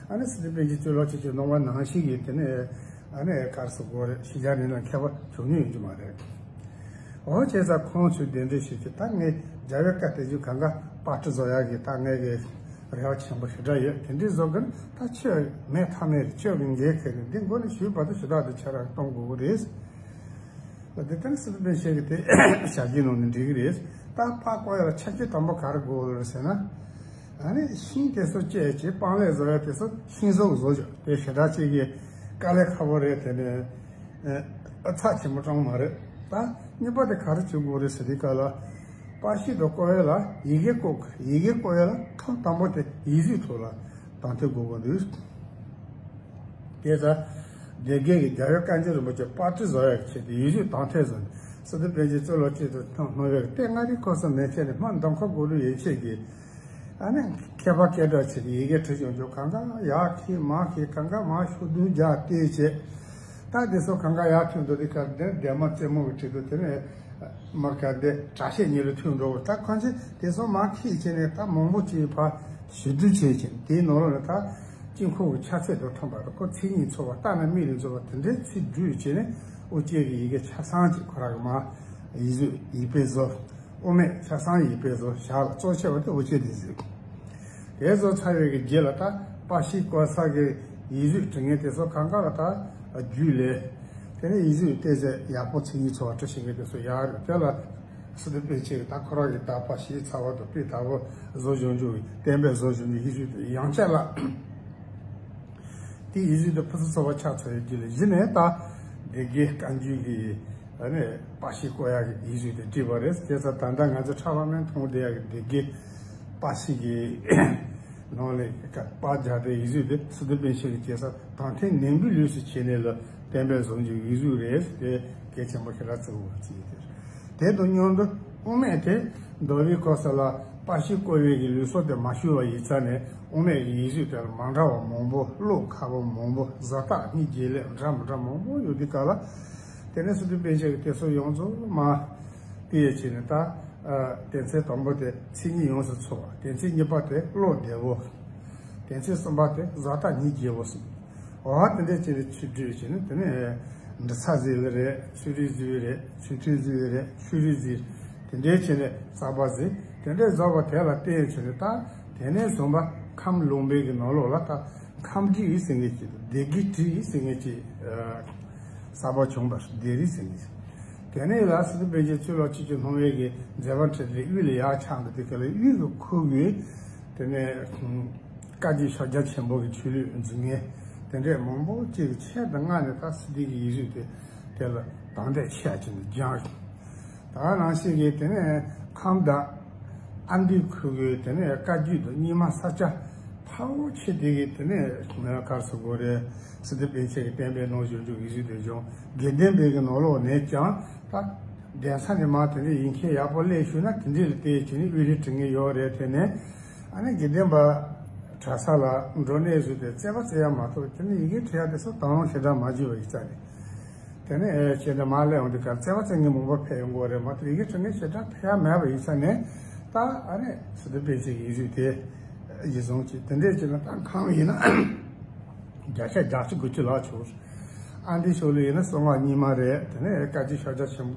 ཨ་ནི་སི་ཏུ་པཎ་ཆེན་གཙུག་ལག་ཆོས་ཀྱི་སྣང་བ་ནང་བཞིན་གྱི་དེ་ནས། ཨ་ནི་གར་སོ་གོ་རེད། ཕྱི་རྒྱལ་ནས་ན་མཁས་པ་བྱུང་མྱོང་ཡོད་རྒྱུ་མ་རེད། འོ་བྱས་ཙང་ཁོང་ཚོས་གདན་འདྲེན་ཞུས་ཏེ་ད་ངས་རྒྱལ་བའི་བཀའ་བསྟན་རྒྱུ་གང་ག་པར་སྐྲུན་བཟོ་ཡག་གི་ད་ངས་གི་རེ་བ་ཆེན་པོ་ཞེ་དྲག་ཡོད། དེ་འདྲའི་བཟོ་གི་ན་ད་ཆོས་མེད་ཐབས་མེད་རེད། ཆོས་ཀྱི་འགན་འཁྱེར་ནས་འདི་མགོ་ནས་ཞུས་བར་དུ་ཞུ་དག་དེ་ཆ་རག་གཏོང་དགོས་ཀྱི་རེད། ལ་དེ་ལྟར་སྲིད་པའི་ཆེད་ཀྱི་དེ་བྱ་རྒྱུའི་ནང་ནས་འགྲིག་གི་རེད། ད་ཕར་བརྐོ་ཡག་ལ་ཆ་རྐྱེན་དང་པོ་ག་རེ་དགོས་རེད་ཟེར་ན། ཨ་ནི་ཤིང་དེ་ཚོ་བཅད་ཅིང་སྤང་ལེབ་བཟོ་ཡ་དེ་ཚོ་ཤིང་བཟོ་བཟོ་ཆོག་དེ་ཞེ་དྲག་ཅིག་གི་དཀའ་ལས་ཁག་པོ་རེད། དེ་ནས་ཨ་ཚགས་ཆེན་པོ་གྲངས་མ་རེད། ད་གཉིས་པ་དེ་ག་རེ་བྱེད་དགོས་རེད་ཟེར་དུས་སྐབས་ལ་པར་ཤིང་དུ་བརྐོ་ཡ་ལ་ཡི་གེ་བརྐོ་དགོས། ཡི་གེ་བརྐོ་ཡ་ལ་ཐབས་དང་པོ་དེ་ཡིག་གཟུགས་ཐོག་ལ་དང་དེ་དགོས་དགོས་འདུག་དེ་ཚ་སྡེ་དགེ་གི་རྒྱལ་བའི་བཀའ་འགྱུར་རིན་པོ་ཆེ་པར་སྐྲུན་བཟོ་ཡག་ཆེད་དུ་ཡིག་གཟུགས་དང་ཐད་བཟོ་ནས་སི་ཏུ་པཎ་ཆེན་གཙུག་ལག་ཆོས་དུ་ཐོན་སྣང་བའི་ལྟས་ལྔ་རིག་ཁོ་ས་མེད་ཆེད་ནས་སྨན་འདམ་ཁ་དགུ་རུ་ཡན་ཆད་ཀྱི་ཨ་ནི་མཁས་པ་སྐད་གྲགས་ཆེ་གི་ཡི་གེ་བྲིས་ཡོང་རྒྱུ་གང་ག་ཡག་གི་མ་གི་གང་ག་མ་ཤོག་བདུན་བརྒྱ་དེ་བྱས། ད་དེ་ཚོ་གང་ག་ཡག་ཐོན་འདུག་དེ་ག་དེ་འདན་མ་རྩེ་མོ་གི་བྲིས་འདུག་དེ་ནས་མར་ག་དེ་དྲ་ཤད་གཉིས་ལ་ཐོན་འགྲོ་བ། ད་ཁོང་ཚོས་དེ་ཚོ་མ་ཁྱེར་བྱས་ནས་ད་མང་པོ་ཅིག་ཕར་ཞུ་བསྡུ་བྱས་བྱས་དེའི་ནང་ལོགས་ལ་ད་དཀྱིལ་འཁོར་གྱི་ཕྱག་ཚད་དང་མཐུན་པ་རུ་ཁོ་མཚན་ཉིད་ཚོར་བ་ལྟ་ན་མིག་ལ་འཛུམ་པ་དེ་འདྲའི་ཚིག་བསྒྲིགས་བྱས་ནས་དབུ་ཅན་གྱི་ཡི་གེ་ཆ་ཚང་ཅིག་ཁོ་རང་གི་མ་ཡིག་གཟུགས་ཡིག་དཔེ་བཟོ། དབུ་མེད་ཆ་ཚང་ཡིག་དཔེ་བཟོ་བཞག་ལ་གཙོ་ཆེ་བ་དེ་དབུ་ཅན་དེ་ཟེར། དེ་བཟོ་ཚར་བའི་གི་རྗེས་ལ་ད་པར་ཤིང་བརྐོ་ས་གི་ཡིག་གཟུགས་འབྲི་མཁན་དེ་ཚོ་གང་ག་ལ་ད་རྒྱུས་ལས། དེ་ནས་ཡིག་གཟུགས་བལྟས་ཚེ་ཡག་པོ་མཚན་ཉིད་ཚོར་བ་འབྲི་ཤེས་མཁན་དེ་ཚོ་ཡག་རེད། དེ་ལ་སི་ཏུ་པཎ་ཆེན་གྱིས་ད་ཁོ་རང་གི་ད་པར་ཤིང་ཚ་བ་དང་དཔེ་དག་པོ་བཟོ་སྦྱོང་རྒྱུ་གཏན་འབེབས་བཟོ་སྦྱོང་རྒྱུ་ཡིག་གཟུགས་དེ་ཡང་བསྐྱར་ལ། དེ་ཡིག་གཟུགས་དེ་ཕུན་སུམ་ཚོགས་པ་ཆགས་ཚར་བའི་རྗེས་ལ་གཞི་ནས་ད་སྡེ་དགེ་བཀའ་འགྱུར་གྱི་ཨ་ནི་པར་ཤིང་བརྐོ་ཡག་གི་ཡིག་གཟུགས་དེ་བྲིས་པ་རེད། དེ་ཚོ་ད་ལྟ་ང་ཚོ་ཁྲ་ལམ་མེར་མཐོང་བསྡད་ཡག་གི་སྡེ་དགེ་པར་ཤིང་གི་ནང་ལས་ཀ་པར་རྒྱག་དེ་ཡིག་གཟུགས་དེ་སི་ཏུ་པཎ་ཆེན་གྱིས་བྱས་ས་དང་ཐེངས་ནན་པོའི་ལུས་སུ་བྱས་ནས་ལ་གཏན་འབེབས་བཟོ་རྒྱུའི་ཡིག་གཟུགས་རེད། དེ་གལ་ཆེན་པོ་ཞེ་དྲག་བརྩི་དགོས་པ་ཅིག་ཡིན། དེ་དང་མཉམ་དུ་དབུ་མེད་དེ་མདོ་དབུས་ཁམས་གསུམ་ལ་པར་ཤིང་བརྐོ་བའི་གི་ལུགས་སྲོལ་དེ་མ་ཞུགས་པ་ཡིན་ཙང་ནས་དབུ་མེད་ཀྱི་ཡིག་གཟུགས་དེ་ལ་མ་འདྲ་བ་མང་པོ། བློ་ཁ་པོ་མང་པོ། བཟོ་ལྟ་གཉིས་བརྗེ་ལེབ་འདྲ་མི་འདྲ་མང་པོ་ཡོད་དུས་སྐབས་ལ། དེ་ནས་སི་ཏུ་པཎ་ཆེན་གྱིས་དེ་ཚོ་ཡོངས་རྫོགས་མ་དེ་ཡས་བྱས་ནས་ད་ཨ་དོན་ཚན་དང་པོ་དེ་མཚན་ཉིད་ཡོངས་སུ་ཚོར་བ། དོན་ཚན་གཉིས་པ་དེ་བློ་བདེ་བོ། དོན་ཚན་གསུམ་པ་དེ་བཟོ་ལྟ་གཉིས་བརྗེ་བོ་གསུམ། འོ་དེ་འདྲས་བྱས་ནས་ཚུར་བསྒྲིགས་བྱས་ནས་དེ་ནས་འབྲི་ཚ་ཟེར་ལེ་རེད། ཚུལ་རིག་ཟེར་རེད། ཚུལ་ཁྲིམས་ཟེར་རེད། ཆོས་རིག་ཟེར། དེ་འདྲས་བྱས་ནས་གསར་པ་ཟེར། དེ་འདྲའི་རྫོགས་པ་དེ་ལ་བརྟེན་བྱས་ནས། ད་དེ་ནས་བཟུང་པ་ཁམས་ལུང་པའི་གི་ནང་ལོགས་ལ་ད་ཁམས་བྲིས་ཟེར་མཁན་ཅིག་དང་སྡེ་དགེ་བྲིས་ཟེར་མཁན་ཅིག་གསར་པ་བྱུང་བ་རེད། སྡེ་རིས་ཟེར་མཁན་ཅིག་དེ་ནས་ལ་སི་ཏུ་པཎ་ཆེན་ཚུར་ལོག་ཆོས་ཀྱི་སྣང་བའི་གི་མཛད་པ་ཁྲིད་དེ་དབུས་ལ་ཡར་ཆགས་འདུག་དེ་ག་ལ་དབུས་ཀྱི་ཁུལ་གྱི་དེ་ནས་བཀའ་བརྒྱུད་ཕྱག་རྒྱ་ཆེན་པོ་གི་ཆོས་ལུགས་འཛིན་མཁན་དེ་འདྲས་མང་པོ་ཅིག་གི་ཆེད་དུ་མངགས་ནས། ད་སི་ཏུ་གི་ཡིག་རིགས་དེ་དེ་ལ་དང་དེ་ཆེ་ཡ་ཅིག་ནས་སྦྱངས། ད་ནང་བཞིན་གྱི་དེ་ནས་ཁམས་དང་ཨ་མདོའི་ཁུལ་གྱི་དེ་ནས་བཀའ་བརྒྱུད་དང་རྙིང་མ་ས་ཆ་ཕལ་པོ་ཆེ་དེ་གི་དེ་ནས་ག་རེ་ཟེར་དགོས་རེད། སི་ཏུ་པཎ་ཆེན་གྱི་བསྟན་པའི་ནང་བཞུགས་རྒྱུ་ཡིག་རིགས་དེ་བྱུང་། དགེ་ལྡན་པའི་གི་ནང་ལོགས་ནས་ཀྱང་ད་གདན་ས་ནས་མར་དེ་འདྲའི་ཡིག་མཁན་ཡག་པོ་སླེབས་བྱུང་ན། དེ་འདྲའི་ལ་བལྟས་བྱས་ནས་དབུས་རིགས་འབྲི་མཁན་ཡོད་རེད། དེ་ནས་ཨ་ནི་དགེ་ལྡན་པ་གྲྭ་ས་ལ་འགྲོ་གནས་བཟོས་ཏེ་རྩོད་པ་རྩོད་ཡ་མ་གཏོགས། དེ་ནས་ཡི་གེ་འབྲི་ཡ་དེ་ཚོ་དང་བླངས་ཞེ་དྲག་མ་བྱས་པ་ཡིན་ཙང་ནས། དེ་ནས་ཨེ་ཁྱེད་འདྲ་མར་སླེབས་འོང་དུས་སྐབས་རྩོད་པ་རྩོད་མཁན་མང་པོ་ཕེབས་ཡོང་གི་རེད་མ་གཏོགས། ཡི་གེ་འབྲི་མཁན་ཞེ་དྲག་ཕེབས་ཡ་མེད་པ་ཡིན་ཙང་ནས། ད་ཨ་ནི་སི་ཏུ་པཎ་ཆེན་གྱི་ཡིག་རིགས་དེ་གཞི་བཟུང་བྱས། དེ་འདྲས་བྱས་ན་ད་ཁམས་ཡིན་ན་བརྒྱ་ཆ་བརྒྱད་ཅུ་དགུ་བཅུ་ལ་ཆོག་ཨ་མདོའི་ཕྱོགས་ལ་ཡིན་ན་གསང་སྔགས་རྙིང་མ་རེད། དེ་ནས་བཀའ་བརྒྱུད་ཕྱག་རྒྱ་ཆེན་པོ་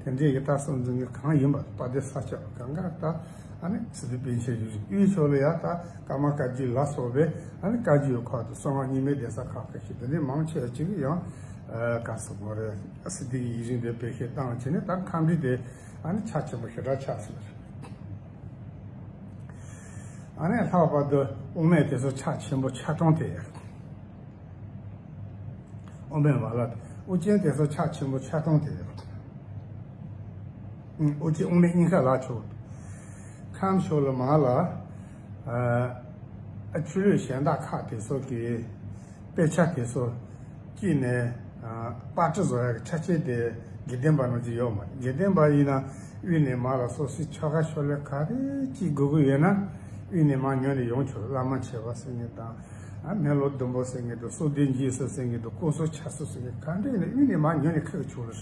དེ་འདྲས་ཀྱི་ད་གསུང་འཛིན་གྱི་གང་ཡིན་པ། དཔལ་ལྡན་ས་སྐྱ་གང་ག་ད་ཨ་ནི་སི་ཏུ་པཎ་ཆེན་ཡིག་རིགས། དབུས་ཕྱོགས་ལ་ཡ་ད་ཀརྨ་བཀའ་བརྒྱུད་ལ་སོགས་པའི་ཨ་ནི་བཀའ་བརྒྱུད་ཁག་དང་གསང་སྔགས་རྙིང་མའི་གདན་ས་ཁག་ཁག་ཅིག་དེ་འདྲའི་མང་ཆེ་བ་ཅིག་ཡང་ག་རེ་ཟེར་དགོས་རེད། སི་ཏུ་གི་ཡིག་རིགས་འདི་བེད་སྤྱོད་བཏང་བྱས་ནས་ད་ཁམས་བྲིས་དེ་ཨ་ནི་ཆ་ཆེན་པོ་ཞེ་དྲག་ཆགས་སོང་། ཨ་ནི་ལྷག་པར་དུ་དབུ་མེད་དེ་ཚོ་ཆ་ཆེན་པོ་ཆ་ཚང་དེ། དབུ་མེད་མ་ལ་དབུ་ཅན་དེ་ཚོ་ཆ་ཆེན་པོ་ཆ་ཚང་དེ། དབུ་ཅན་དབུ་མེད་གཉིས་ཀ་ལ་ཆོག་ཁམས་ཕྱོགས་ལ་མར་ལ་ཨ་ཆོས་ལུགས་གཞན་དག་ཁག་དེ་ཚོ་གི་དཔེ་ཆ་དེ་ཚོ་གཅིག་ནས་ཨ་པར་སྐྲུན་བཟོ་ཡག་གི་ཆ་རྐྱེན་དེ་དགེ་ལྡན་པ་ནང་བཞིན་ཡོད་མ་རེད། དགེ་ལྡན་པ་ཡིན་ན་དབུས་ནས་མར་ལ་སོ་སོའི་ཆོལ་ཁ་ཕྱོགས་ལས་ག་རེ་གཅིག་དགོས་ཀྱི་ཡོད་ན་དབུས་ནས་མར་ཉོས་ནས་ཡོང་ཆོག་བླ་མ་མཆོད་པ་ཟེར་མཁན་དང་། ཨ་མེ་ལོང་ཟླུམ་པོ་ཟེར་མཁན་དང་། གསོལ་ལྡན་འབྱེད་སྲོལ་ཟེར་མཁན་དང་། སྐུ་གསོལ་ཆ་གསོལ་ཟེར་མཁན་ག་འདྲ་ཡིན་ན་དབུས་ནས་མར་ཉོས་ནས་ཁྱེར་ཆོག་ལ།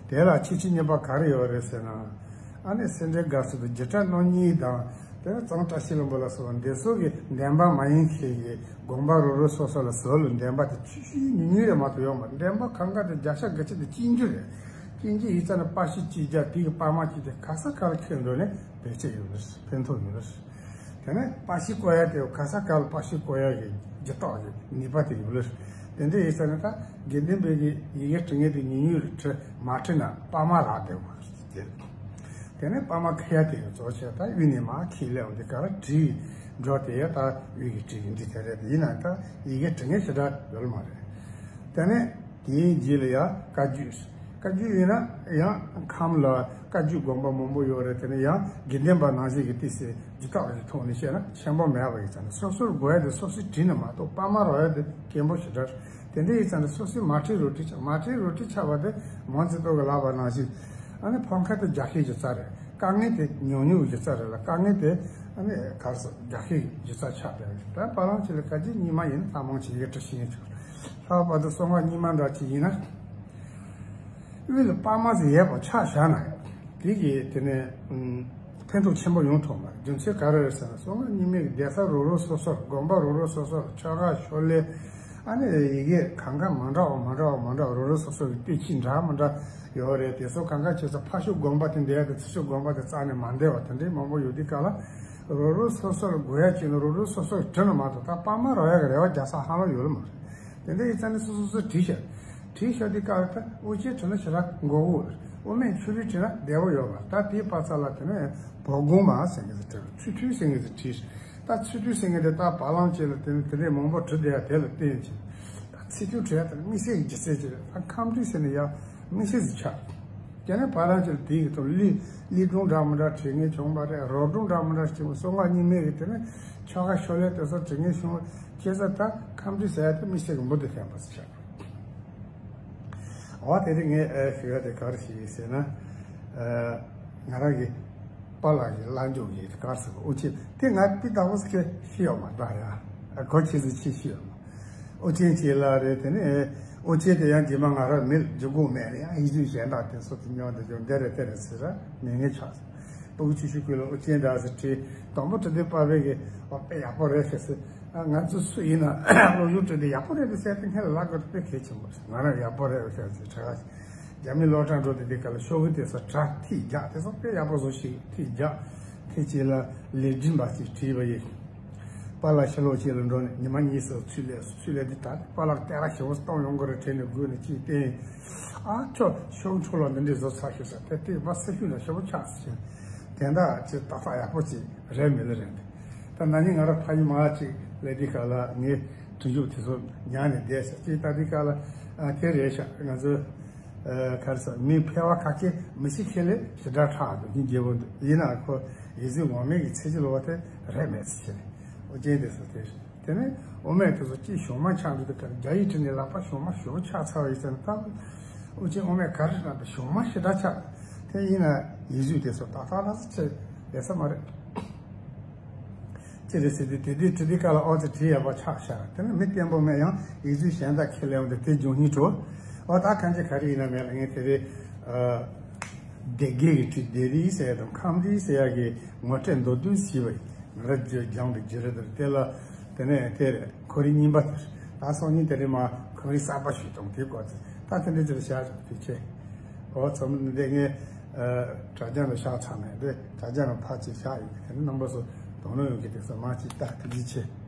དེ་ལ་ཁྱད་ཆོས་གཉིས་པ་ག་རེ་ཡོད་རེད་ཟེར་ན། ཨ་ནི་སེ་འབྲས་དགའ་ཚལ་དང་རྗེ་བྲག་སྣང་བརྙེས་དང་། དེ་ནས་གཙང་བཀྲ་ཤིས་ལྷུན་པོ་ལ་སོགས་པ་འདི་ཚོ་གི་འདྲེན་པ་མ་ཡིན་མཁན་གྱི་དགོན་པ་རོ་རོ་སོ་སོ་ལ་ཟུར་ལ་འདྲེན་པ་དེ་ཆུང་ཆུང་ཉུང་ཉུང་རེད་མ་གཏོགས་ཡོད་མ་རེད། འདྲེན་པ་གང་ག་དེ་བརྒྱ་ཆ་བརྒྱད་ཅུ་དེ་གཅིག་འགྱུར་རེད། གཅིག་འགྱུར་ཡིན་ཙང་ནས་པར་ཤིང་གཅིག་རྒྱག་དེ་གི་པར་མ་གཅིག་དེ་ག་ས་ག་ལ་ཁྱེར་འགྲོ་ནས་བེད་སྤྱོད་ཡོད་རེད། ཕན་ཐོགས་ཡོད་རེད། དེ་ནས་པར་ཤིང་བརྐོ་ཡ་དེ་ག་ས་ག་ལ་པར་ཤིང་བརྐོ་ཡ་གི་རྒྱུ་དག་གི་ནུས་པ་དེ་ཡོད་ལེ། དེ་འདྲ་ཡིན་ཙང་ནས་ད་དགེ་ལྡན་པའི་གི་ཡི་གེ་འབྲི་མཁན་དེ་ཉུང་ཉུང་རེད། བྲི་མ་བྲིས་ན་པར་མ་རག་བསྡད་པ་རེད། དེ་ནས་པར་མ་ཁྱེར་ཡ་དེ་གི་གཙོ་ཆེ་ད་དབུས་ནས་མར་ཁྱེར་སླེབས་འོང་དུས་སྐབས་ལ་བྲིས་འགྲོ་དེ་ཡ་ད་དབུས་ཀྱི་བྲིས་ཀྱི་འབྲི་དེ་རེད། དེ་ཡིན་ན་ད་ཡི་གེ་འབྲི་མཁན་ཞེ་དྲག་ཡོད་མ་རེད། དེ་ནས་དེའི་རྗེས་ལ་ཡང་བཀའ་བརྒྱུད། བཀའ་བརྒྱུད་ཡིན་ན་ཡང་ཁམས་ལ་བཀའ་བརྒྱུད་དགོན་པ་མང་པོ་ཡོད་རེད། དེ་ནས་ཡང་དགེ་ལྡན་པ་ནང་བཞིན་གྱི་ཏི་སེ་རྒྱུ་དག་གི་ཐོག་ནས་བཤད་ན་ཆེན་པོ་མེད་པ་ཡིན་ཙང་ནས། སོ་སོར་དགོས་ཡ་དེ་སོ་སོས་བྲིས་ན་མ་གཏོགས་པར་མ་རག་ཡ་དེ་དཀོན་པོ་ཞེ་དྲག་རེད། དེ་འདྲ་ཡིན་ཙང་ནས་སོ་སོས་མ་བྲིས་རོ་བྲིས་ཆགས། མ་བྲིས་རོ་བྲིས་ཆགས་པ་དེ་མང་ཆེ་ཐོག་གི་ལབ་པ་ནང་བཞིན་ཨ་ནི་ཕམ་ཁ་དེ་རྒྱག་ཤེས་ཀྱི་རྩ་རེད། དཀའ་ངལ་དེ་མྱོང་མྱོང་གི་རྩ་རེད་ལ། དཀའ་ངལ་དེ་ཨ་ནི་ག་རེ་ཟེར་རྒྱག་ཤེས་ཀྱི་རྩ་ཆགས་པ་རེད། ད་བ་ལང་ཅིག་ལ་བཀའ་བརྒྱུད་རྙིང་མ་ཡིན་ན་ད་མང་ཆེ་ཡི་གེ་འབྲི་ཤེས་ཀྱི་ཆགས། ལྷག་པར་དུ་གསང་སྔགས་རྙིང་མ་འདྲ་ཅིག་ཡིན་ན། དབུས་ལ་པར་མ་ཟིག་ཡོད་པ་ཆ་བཞག་ན་ཡང་། དེ་གིས་དེ་ནས་ཨུམ་ཕན་ཐོགས་ཆེན་པོ་ཡོང་ཐུབ་མ་རེད། རྒྱུ་མཚན་ག་རེ་རེད་ཟེར་ན། གསང་སྔགས་རྙིང་མའི་གི་གདན་ས་རོ་རོ་སོ་སོར། དགོན་པ་རོ་རོ་སོ་སོར། ཆོལ་ཁ་ཕྱོགས་ལས། ཨ་ནི་ཡི་གེ་གང་ག་མ་འདྲ་བ་མ་འདྲ་བ་མ་འདྲ་བ་རོ་རོ་སོ་སོ་གི་དཔེ་ཆ་འདྲ་མི་འདྲ་ཡོད་རེད། དེ་ཚོ་གང་ག་བྱས་ཙང་ཕར་ཕྱོགས་དགོན་པ་དེ་འདྲ་དང་ཚུར་ཕྱོགས་དགོན་པ་དེ་རྩ་ནས་མ་འདྲ་བ་དེ་འདྲའི་མང་པོ་ཡོད་དུས་སྐབས་ལ། རོ་རོ་སོ་སོར་དགོས་ཡ་ཅིག་ནི་རོ་རོ་སོ་སོར་བྲིས་ན་མ་གཏོགས་ད་པར་མ་རག་ཡ་གི་རེ་བ་རྒྱག་ས་ཧ་ལམ་ཡོད་ལ་མ་རེད། དེ་འདྲ་ཡིན་ཙང་ནས་སོ་སོ་སོས་བྲིས་ཤག་བྲིས་ཤག་དེ་སྐབས་ལ་ད་དབུ་ཅན་བྲིས་ན་ཞེ་དྲག་མགོ་བོ་རེད། དབུ་མེད་ཆོས་རིག་བྲིས་ན་བདེ་བོ་ཡོད་མ་རེད། ད་དེའི་བར་མཚམས་ལ་དེ་ནས་བོ་དགོངས་མ་ཟེར་མཁན་ཟིག་བྲིས། ཚུལ་མཐུན་ཟེར་མཁན་ཟིག་བྲིས། ད་ཚུལ་མཐུན་ཟེར་མཁན་དེ་ད་བ་ལང་ཅིག་ལ་དེ་ནས་དེ་འདྲའི་མང་པོ་བྲིས་བསྡད་ཡ་དེ་ལ་བརྟེན་ཅིང་། ད་ཚིག་མཐུན་བྲིས་ཡ་དེ་ལ་དམིགས་བསལ་གྱི་སྒྱུ་རྩལ་ཅིག་རེད། ད་ཁམས་བྲིས་ཟེར་ནས་ཡ་དམིགས་བསལ་ཟིག་ཆགས། དེ་ནས་བ་ལང་ཅིག་ལ་དེའི་གི་ཐོག་གླིང་གླིང་སྒྲུང་འདྲ་མི་འདྲ་བྲིས་མཁན་བྱུང་བ་རེད། རོ་སྒྲུང་འདྲ་མི་འདྲ་བྱུང་བ། གསང་སྔགས་རྙིང་མའི་གི་དེ་ནས་ཆོལ་ཁ་ཕྱོགས་ལས་དེ་ཚོ་བྲིས་མཁན་བྱུང་བ། བྱས་ཙང་ད་ཁམས་བྲིས་ཟེར་ཡ་དེ་དམིགས་བསལ་གྱི་མུ་མཐུད་ལྡན་པ་ཟིག་ཆགས། འོ་དེ་རིང་ངས་ཨ་ཞུ་ཡ་དེ་ག་རེ་ཞིག་ཡིན་ཟེར་ན། ཨ་ང་རང་གི་པཱ་ལགས་ཀྱི་ལྷ་མཆོག་གི་ག་རེ་ཟེར་དབུ་ཅན་དེ་ང་སྤུས་དག་པོ་ཟིག་གི་ཤེས་ཡོད་མ་རེད་ཡ། གོ་ཆེ་ཟིག་ཆེ་ཤེས་ཡོད་མ། དབུ་ཅན་ཆེ་ལ་རེད། དེ་ནས་དབུ་ཅན་དེ་ཡང་རྗེས་མ་ང་རང་མི་ལ་འཇུག་སྒོ་མེད་ལ་ཡང་ཡིག་རྒྱུགས་གཞན་དག་དེ་ཚོ་དེ་མྱོང་དེ་བྱུང་། འདི་རེད་དེ་རེད་ཟེར་ར་མེད་ངེས་ཆགས་སོང་། སྤུ་གུ་ཆུང་ཆུང་ཀུན་ལ་དབུ་ཅན་འདྲ་ཟེར་བྲིས། དང་པོ་བྲིས་དུས་པ་ཕའི་གི་ཨོ་དཔེ་ཡག་པོ་རེད་ཟེར་ཟེར། ཨ་ང་ཚོ་སུ་ཡིན་ན་སློབ་སྦྱོང་བྲིས་དུས་ཡག་པོ་རེད་དེ་ཟེར་དེ་སྔོན་ལ་ལབ་དགོས་དེ་དཔེ་གལ་ཆེན་པོ་རེད། ང་རང་ཡག་པོ་རེད་ཟེར་ཟེར་གྲྭ་ཁ་རྒྱ་མི་སློབ་གྲྭ་འགྲོ་དུས་དེ་ག་ལ་ཤོག་གུ་དེ་ཚོ་གྲྭ་ཐིག་རྒྱག་དེ་ཚོ་དཔེ་ཡག་པོ་བཟོ་ཤེས། ཐིག་རྒྱག་ དེ་རྗེས་ལ་ལས་སྒྲིག་པ་ཅིག་བྲིས་པ་ཡིན། པཱ་ལགས་ཕྱི་ལོགས་ཅིག་ལ་འགྲོ་ནས་ཉི་མ་གཉིས་སུ་ཚུད་ལས་སུ་ཚུད་ལས་དེ་ད་པཱ་ལགས་སྟེར་ཞེ་པོ་གཏོང་ཡོང་གི་རེད་དྲན་ནས་སྒུག་ནས་ཅིག་བསྟན། ཨ་ཁྱོད་ཤོག་ཁྲོ་ལ་འདི་འདྲའི་བཟོ་ཚར་ཤོག་ཟེར་དེ་དེ་མ་སེ་ཤུ་ལ་ཞེ་པོ་ཆགས་སུ་ཕྱིན། དེ་འདྲ་ཅིག་ཏག་ཏག་ཡག་པོ་ཅིག་རེད་མི་ལ་རེད་འདུག་ད་ན་ནིང་ང་རང་ཕ་ཡུལ་མ་ཅིག་ལས་དེ་ག་ལ་ངས་དུས་ཞུགས་དེ་ཚོ་ཉར་ནས་བསྡད་ཤག་ཅིག་ད་དེ་ག་ལ་དེ་རེད་ཤག་ང་ཚོ། ག་རེ་ཟེར་མི་ཕལ་བ་ཁ་ཤས་མི་ཤི་ཁེ་ལས་ཞེ་དྲག་ཁྲག་འདུག་ཡིན་རྒྱལ་པོ་འདུག་ཡིན་ན་ཁོ་ཡིག་གཟུགས་ངོ་མའི་གི་ཚེ་སྐྱིད་ལོ་བ་དེ་རེད་མེད་ཚེ་ཆེ་རེད། ཨོ་རྒྱན་དེ་ཚོ་དེ་རེད། དེ་ནས་ཨོ་མས་དེ་ཚོ་ཅིག་ཞོགས་མ་ཆགས་འདུག་དེ་གར་རྒྱ་ཡིག་བྲིས་ནས་ལག་པ་ཞོགས་མ་ཞོགས་ཆགས་ཚར་བ་ཡིན་ཟེར་ན་ད་ཨོ་རྒྱན་ཨོ་མས་ག་རེ་ན་ད་ཞོགས་མ་ཞེ་དྲག་ཆགས། དེ་ཡིན་ན་ཡིག་གཟུགས་དེ་ཚོ་ཏག་ཏག་ལ་ཚེ་ཆེ་ཡོད་ས་མ་རེད། ཅི་རེད་ཟེར་དུས་དེ་དུས་དྲི་དུས་སྐབས་ལ་ཨོ་ཙི་བྲིས་ཡག་པ་ཆགས་ཤག་དེ་ནི་མི་བརྟན་པོ་མེད་ཡང་ཡིག་གཟུགས་གཞན་དག་ཁས་ལེན་འོང་དུས་དེ་འབྱུང་སྙིང་བྲོ། ཨོ་ད་གང་ཅི་ག་རེ་ཡིན་ན་མེད་ལ་ངས་དེ་རེད། སྡེ་དགེ་གི་བྲིས་སྡེ་རིས་ཟེར་ཡ་དང་ཁམས་རིས་ཟེར་ཡ་གི་ངོ་སྤྲོད་མདོར་བསྡུས་ཞིག་བ་ཡིན། ང་ར་ཇོ་སྦྱངས་པའི་རྗེས་རེད་དེ་ལ་དེ་ནས་དེ་རེད་ཁོ་རིག་རྙིང་པ་དེ་རེད། ད་སང་ཉིན་དེ་རིང་མ་ཁོ་རིག་གསར་པ་ཞིག་དང་དེ་སྐོར་དེ་ད་དེ་འདྲ་ཅིག་ལ་བཞག་ཆོག་དེ་ཆེ། ཨོ་ཚང་མ་འདི་ངས་དྲ་རྒྱ་ནང་བཞག་ཚར་ནས་དེ་དྲ་རྒྱ་ནང་ཕར་ཅིག་བཞག་ཡོད་གི་དེ་ནི་རྣམ་པ་ཚོ་དོ་སྣང་ཡོད་གི་དེ་ཚོ་མ་ཅིག་ལྟ་ཐུབ་ཀྱི་ཆེ།